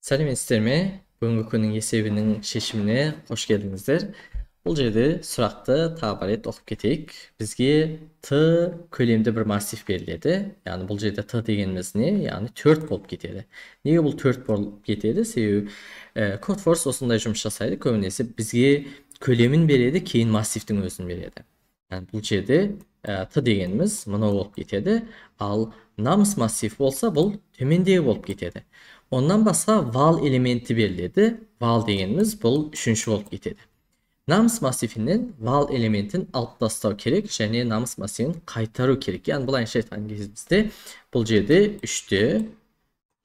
Сәлеметсіздер ме? Бүгінгі күннің есебінің шешіміне қош келдіңіздер. Бұл жерде сұрақты тағы бір рет оқып кетейік. Бізге Т көлемді бір массив беріледі. Яғни бұл жерде Т дегеніміз не? Яғни 4 болып кетеді. Неге бұл 4 болып кетеді? Себебі Codeforce осындай жұмыс жасайды. Көбінесе бізге көлемін береді, кейін массивтің өзін береді. Яғни бұл жерде Т дегеніміз мынау болып кетеді. Ал nums массив болса, бұл төмендегі болып кетеді. Ондан басқа val элементі беріледі. Val дегеніміз бұл үшінші болып кетеді. Nums массивінен val элементін алып тастау керек және nums массивін қайтару керек. Яғни былайынша айтқан кезімізде бұл жерде 3-ті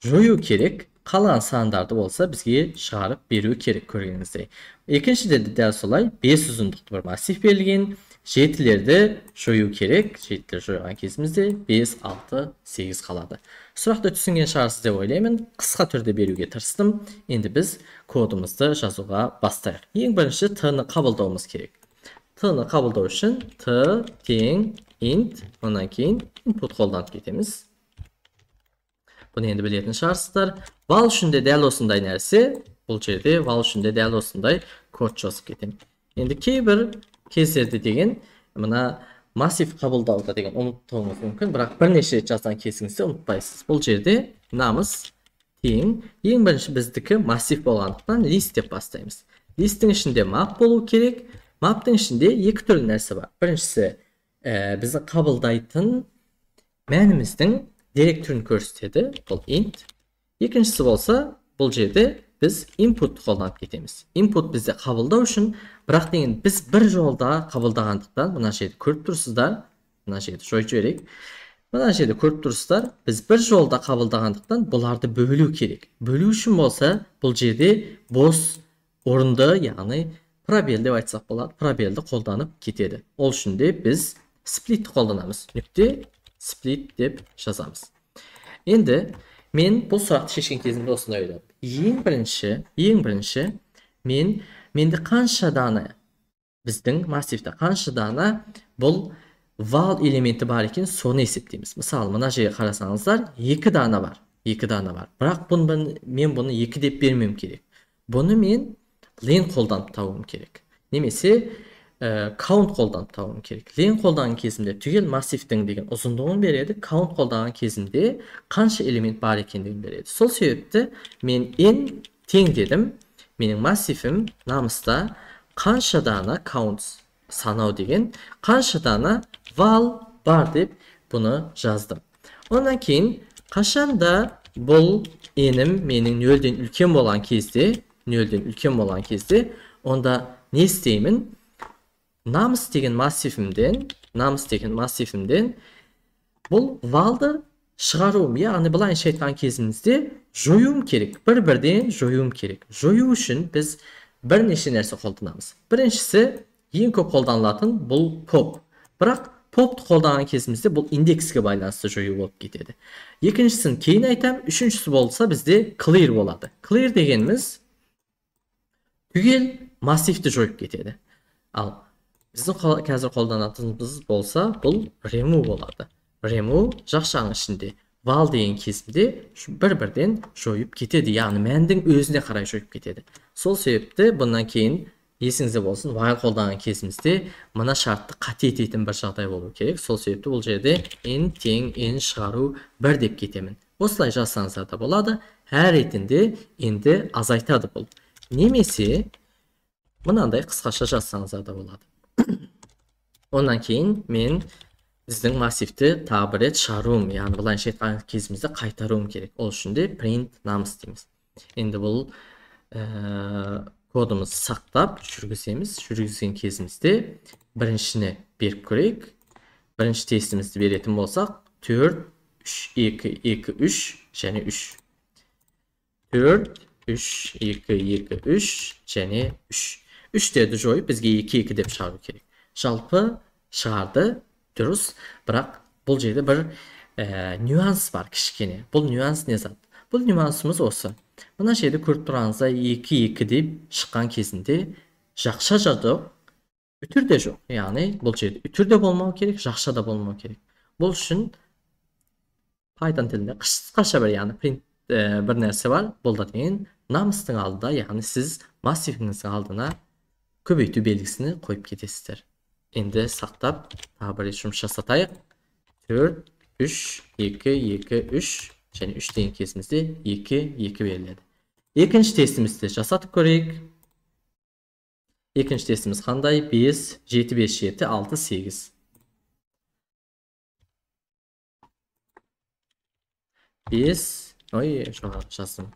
жою керек, қалған сандарды болса бізге шығарып беру керек көргеніңіздей. Екіншіде де дәл солай 5 ұзындықты бір массив берілген, жетілерді жою керек. Жетілер жойған кезімізде 5, 6, 8 қалады. Сұрақты түсінген шығарсыз деп ойлаймын. Қысқа түрде беруге тырыстым. Енді біз кодымызды жазуға бастайық. Ең бірінші Т-ны қабылдауымыз керек. Т-ны қабылдау үшін Т тең int, онан кейін input қолданып кетеміз. Бұны енді білетін шығарсыздар. Val үшін де дәл осындай нәрсе. Бұл жерде val үшін де дәл осындай код жазып кетемін. Енді кейбір кездерде деген мына массив қабылдауда деген ұмытуыңыз мүмкін, бірақ бірнеше рет жазған кезіңізде ұмытпайсыз. Бұл жерде nums тең ең бірінші біздікі массив болғандықтан list деп бастаймыз. Листтің ішінде map болу керек. Маптың ішінде екі түрлі нәрсе бар. Біріншісі, біздің қабылдайтын мәніміздің дерек түрін көрсетеді, бұл int. Екіншісі болса, бұл жерде біз input қолданып кетеміз. Input бізде қабылдау үшін, бірақ деген біз бір жолда қабылдағандықтан, мына жерді көріп тұрсыздар, мына жерді жойып жіберейік. Мына жерді көріп тұрсыздар, біз бір жолда қабылдағандықтан бұларды бөлу керек. Бөлу үшін болса, бұл жерде бос орынды, яғни пробел деп айтсақ болады, пробелді қолданып кетеді. Ол үшін де біз сплитті қолданамыз. Нүкте сплит деп жазамыз. Енді мен бұл сұрақты шешкен кезімде осындай ойладым. Ең бірінші менде қанша дана, біздің массивте қанша дана бұл val элементі бар екен, соны есептейміз. Мысалы, мына жерге қарасаңыздар, 2 дана бар. 2 дана бар. Бірақ мен бұны 2 деп бермеуім керек. Бұны мен len қолданып табуым керек. Немесе count қолданып табуым керек. Len қолданған кезімде түгел массивтің деген ұзындығын береді, count қолданған кезімде қанша элемент бар екендігін береді. Сол себепті мен n тең дедім. Менің массивім nums-та қанша дана count санау деген, қанша дана val бар деп бұны жаздым. Ондан кейін қашанда бұл n-ім менің нөлден үлкен болған кезде, нөлден үлкен болған кезде, онда не істеймін? Nums деген массивімден бұл valды шығаруым, яғни былайынша айтқан кезімізде жоюым керек. Бір-бірден жоюым керек. Жою үшін біз бірнеше нәрсе қолданамыз. Біріншісі, ең көп қолданылатын бұл pop. Бірақ popты қолданған кезімізде бұл индекске байланысты жою болып кетеді. Екіншісін кейін айтам, үшіншісі болса бізде clear болады. Clear дегеніміз түгел массивті жойып кетеді. Ал біздің қазір қолданатынымыз болса, бұл remove болады. Remove жақшаның ішінде val деген кезінде бір-бірден жойып кетеді, яғни мәндің өзіне қарай жойып кетеді. Сол себепті бұнан кейін есіңізде болсын, while қолданған кезімізде мына шартты қате ететін бір жағдай болу керек. Сол себепті бұл жерде n тең n шығару 1 деп кетемін. Осылай жазсаңыздар да болады. Әр ретінде енді азайтады бұл. Немесе мынандай қысқаша жазсаңыздар да болады. Ондан кейін мен біздің массивті тағы бір рет шығаруым, яғни былайынша айтқан кезімізде қайтаруым керек. Ол үшін де print nums дейміз. Енді бұл кодымызды сақтап жүргіземіз. Жүргізген кезімізде біріншіні беріп көрейік. Бірінші тестімізді беретін болсақ, 4, 3, 2, 2, 3 және 3. 4, 3, 2, 2, 3 және 3. 3-терді жойып бізге 2, 2 деп шығару керек. Жалпы шығарды, дұрыс, бірақ бұл жерде бір нюанс бар кішкене. Бұл нюанс не зат? Бұл нюансымыз осы. Мына жерде көріп тұрғаныңыздай 2, 2 деп шыққан кезінде жақша жоқ, үтір де жоқ. Яғни бұл жерде үтір де болмау керек, жақша да болмау керек. Бұл үшін Python тілінде қысқаша бір, яғни print бір нәрсе бар. Бұл да деген намыстың алдында, яғни сіз массивіңіздің алдына көбейту белгісini қойып кетесіздер. Енді сақтап тағы бір рет жұмыс жасатайық. 4, 3, 2, 2, 3 және 3 деген кезімізде 2, 2 беріледі. Екінші тестімізді жасатып көрейік. Екінші тестіміз қандай? 5, 7, 5, 7, 6, 8. 5, ой, жоғары жаздым.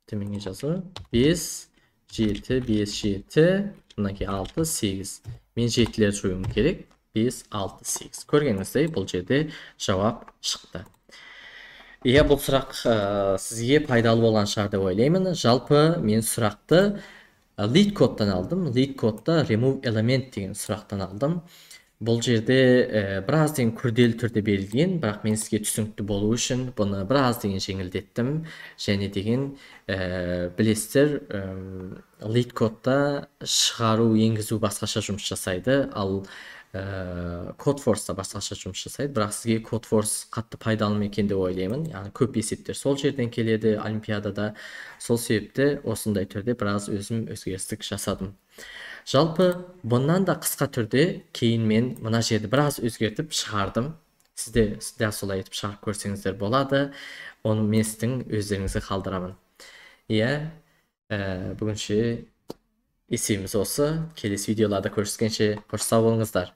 Төменге жазу. 5, 7, 5, 7, одан кейін 6, 8. Мен жетілер жоюым керек. 5, 6, 8. Көргеніңіздей, бұл жерде жауап шықты. Иә, бұл сұрақ сізге пайдалы болған шығар деп ойлаймын. Жалпы мен сұрақты LeetCode-тан алдым. LeetCode-та remove element деген сұрақтан алдым. Бұл жерде біраз деген күрделі түрде берілген, бірақ мен сізге түсінікті болу үшін бұны біраз деген жеңілдеттім. Және деген білесіздер, LeetCode-та шығару, енгізу басқаша жұмыс жасайды, ал Codeforce-та басқаша жұмыс жасайды. Бірақ сізге Codeforce қатты пайдалы ма екен деп ойлаймын. Яғни көп есептер сол жерден келеді олимпиадада. Сол себепті осындай түрде біраз өзім өзгерістік жасадым. Жалпы бұнан да қысқа түрде кейін мен мына жерді біраз өзгертіп шығардым. Сізде дәл солай етіп шығарып көрсеңіздер болады. Оны мен сіздің өздеріңізге қалдырамын. Иә, бүгінше есебіміз осы. Келесі видеоларда көріскенше қош сау болыңыздар.